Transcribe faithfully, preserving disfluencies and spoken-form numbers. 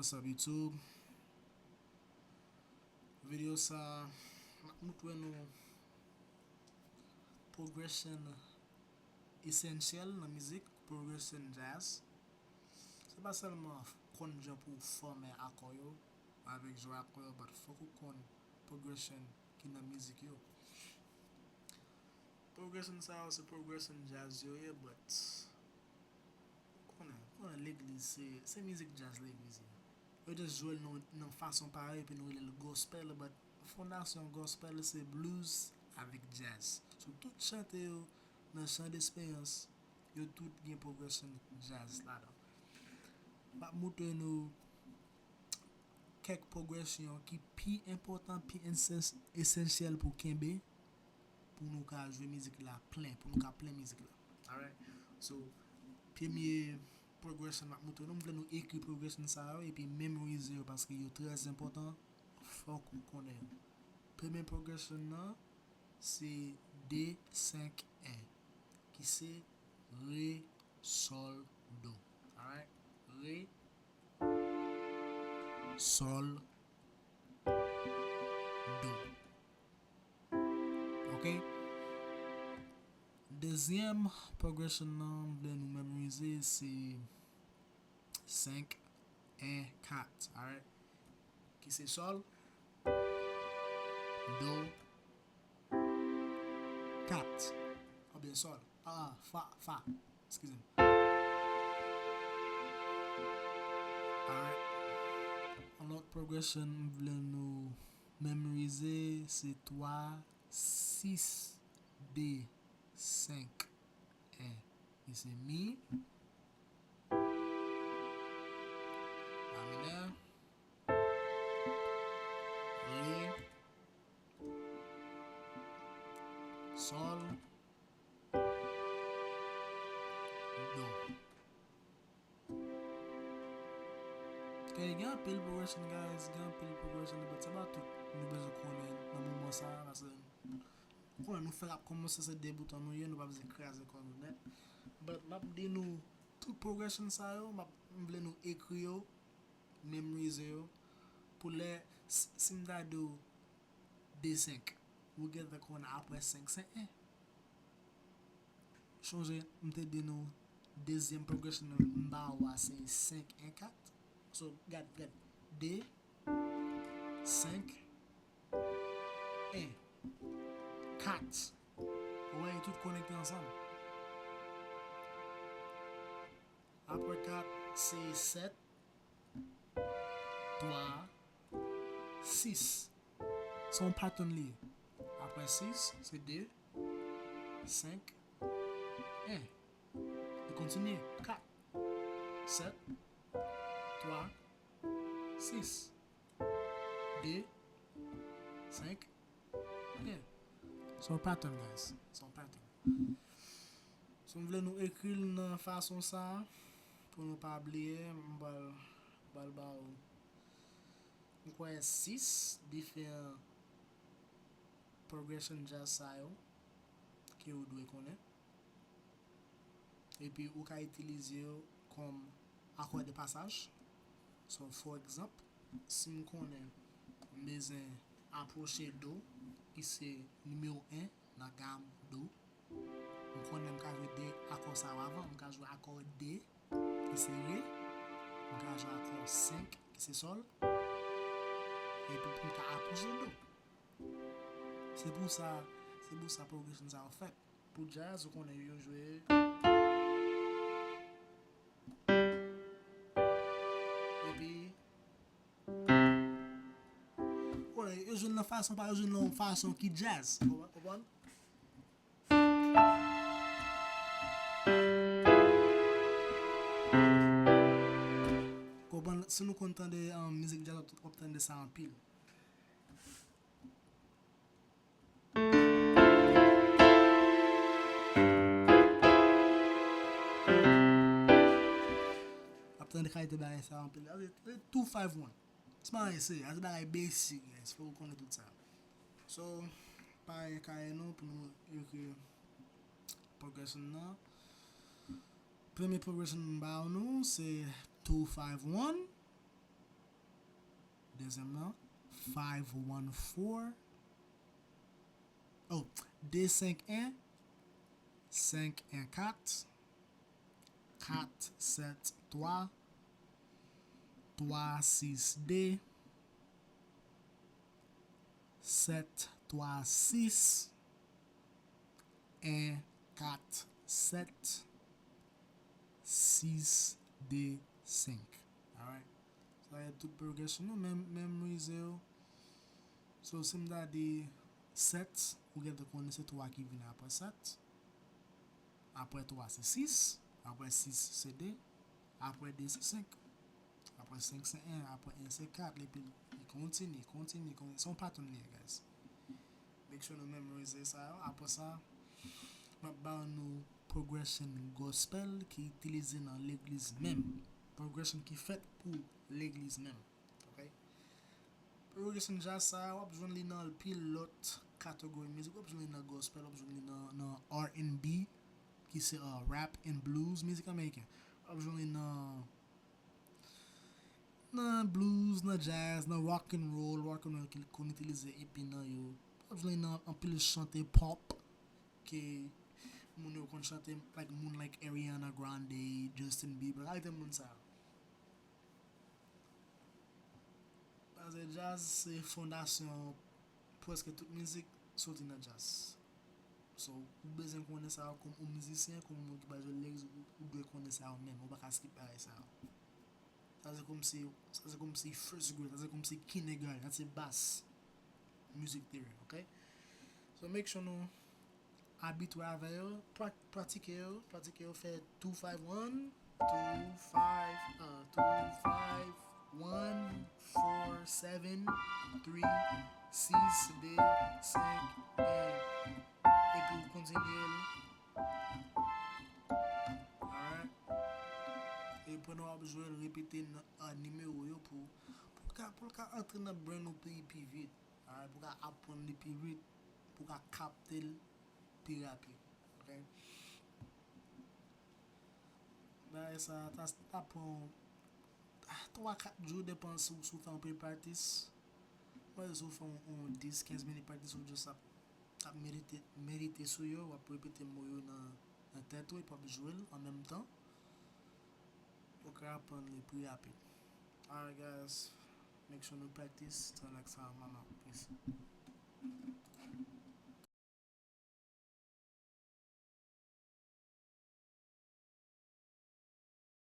What's up, YouTube? Videyo sa, m ap montre nou progression esansyèl nan mizik, progression jazz. Se pa sèlman konn jan pou w fòme akò yo avèk jwe akò yo, but fòk ou konn progression ki nan mizik yo. Progression sa yo se progression jazz yo ye, but konnen, konnen legliz se, se mizik jazz legliz ye. Yo just jwe l nan, nan fason pa yo epi nou rele l gospel, but fondasyon gospel se blues avèk jazz. So tout chante yo nan chan desperans, yo tout gen progression jazz ladan. M ap montre nou kèk progresyon ki pi enpòtan, pi esansyèl pou kenbe, pou nou ka jwe mizik la plen, pou nou ka plen mizik la. Alright? So, premye progression m ap montre nou, m vle nou ekri progression sa yo epi memorize yo paske yo trè enpòtan, fòk ou konnen yo. Premye progression nan, se de senk en, ki se re, sòl, do. Alright? Re, sòl, do. Ok? Dezyèm progression nan m vle nou memorize se senk en kat, alright? Ki se sòl, do, kat. Oubyen sòl. Ah, fa, fa. Eskize m. Alright. Yon lòt progression m vle nou memorize se twa, sis, de, senk, en. Li se mi, la minè, re, sòl, do. Ok, gen anpil progression, guys, gen anpil progression, but se pa tout nou bezwen konnen nan moman sa a, paske ou konnen nou fèk ap kòmanse, se debutan nou ye, nou pa bezwen kraze kò nou nèt. But m ap di nou tout progression sa yo, m ap, m vle nou ekri yo, memorize yo, pou lè, s-, si m ta di w de senk, ou gentan konn apre senk se en. Chonje, m te di nou, dezyèm progression nan m ba ou a se senk en kat. So, gad, gad. De, senk, en, kat. Ou wè, yo tout konekte ansanm. Apre kat, se sèt, twa, sis. Se yon pattern li ye. Apre sis, se de, senk, en. Li kontinye. Kat, sèt, twa, sis, de, senk, en. Se yon pattern, guys. Se yon pattern. Si w vle nou ekri l nan fason sa a, pou nou pa bliye, m pral, m pral ba w, m kwè, sis diferan progression jazz sa yo ke ou dwe konnen. Epi ou ka itilize yo kòm akò de pasaj. So, for example, si m konnen m bezwen apwoche do, ki se nimewo en nan gam do, m konnen m ka jwe de akò sa yo avan. M ka jwe akò de, ki se re. M ka jwe akò senk, ki se sòl. Epi pou m ka apwoche do. Se pou sa, se pou sa progression sa yo fèt. Pou jazz, ou konnen yo jwe. Epi, ou konnen yo jwe nan fason pa yo, jwe nan yon fason ki jazz. Ou konprann? Konprann? Si nou konn tande, um, mizik jazz, w ap tande sa anpil. W ap tande kalite bagay sa anpil. Sa se two five one. Se pa anyen serye, se bagay basic, guys. Fòk ou konnen tout sa. So, pa anyen kaye nou pou nou ekri progression nan. Premye progression m ba nou se two five one. Dezyèm nan, five one four. Oh, de senk en, senk en kat, kat sèt twa, twa sis de, sèt twa sis, en kat sèt, sis de senk. Alright. Sa e tout progression nou, men, memorize yo. So, si m ta di sèt, ou gentan konnen se twa ki vini apre sèt. Apre twa se sis, apre sis se de, apre de se senk, apre senk se en, apre en se kat, epi li kontinye, kontinye, kontinye. Se yon pattern li ye, guys. Make sure nou memorize sa yo. Apre sa, m ap ba nou progression gospel ki itilize nan legliz menm. Progression ki fèt pou legliz menm. Ok? Progression jazz sa, w ap jwenn li nan anpil lòt kategori mizik. W ap jwenn li nan gospel, w ap jwenn li nan, nan R and B, ki se, uh, rap and blues, mizik ameriken. W ap jwenn li nan, nan blues, nan jazz, nan rock and roll, rock and roll ki konn itilize epi nan yo. W ap jwenn li nan anpil chante pop ke moun yo konn chante, like, moun like Ariana Grande, Justin Bieber, kalite moun sa yo. Paske jazz se fondasyon prèske tout mizik soti nan jazz. So, ou bezwen konnen sa yo kòm yon mizisyen, kòm yon moun ki bay jwe lyrics, ou, ou dwe konnen sa yo menm, ou pa ka skip bagay sa yo. Sa se kòmsi, sa se kòmsi first grade, sa se kòmsi kindergarten, sa se baz music theory, ok? So, make sure nou abitye avè yo, pra-, pratike yo, pratike yo, fè two five one, two five, uh, two five one, four seven, three, six, de, senk, en. Epi w kontinye l. Alright. E pandan w ap jwe l, repete n-, a, nimewo yo pou, pou l ka, pou l ka antre nan brain ou pi, pi vit. Alright, pou w ka aprann li pi vit, pou w ka kapte l pi rapid. Ok? Bagay sa ta, ta pran twa, kat jou, depan si w, si w fè anpil practice. Mwen, si w fè yon, yon dis, kenz minit practice, ou just ap, ap medite, medite sou yo, w ap repete mo yo nan, nan tèt ou, epi w ap jwe l an menm tan. Ou ka aprann li pi rapid. Alright, guys. Make sure nou practice. Till next time, mama. Peace.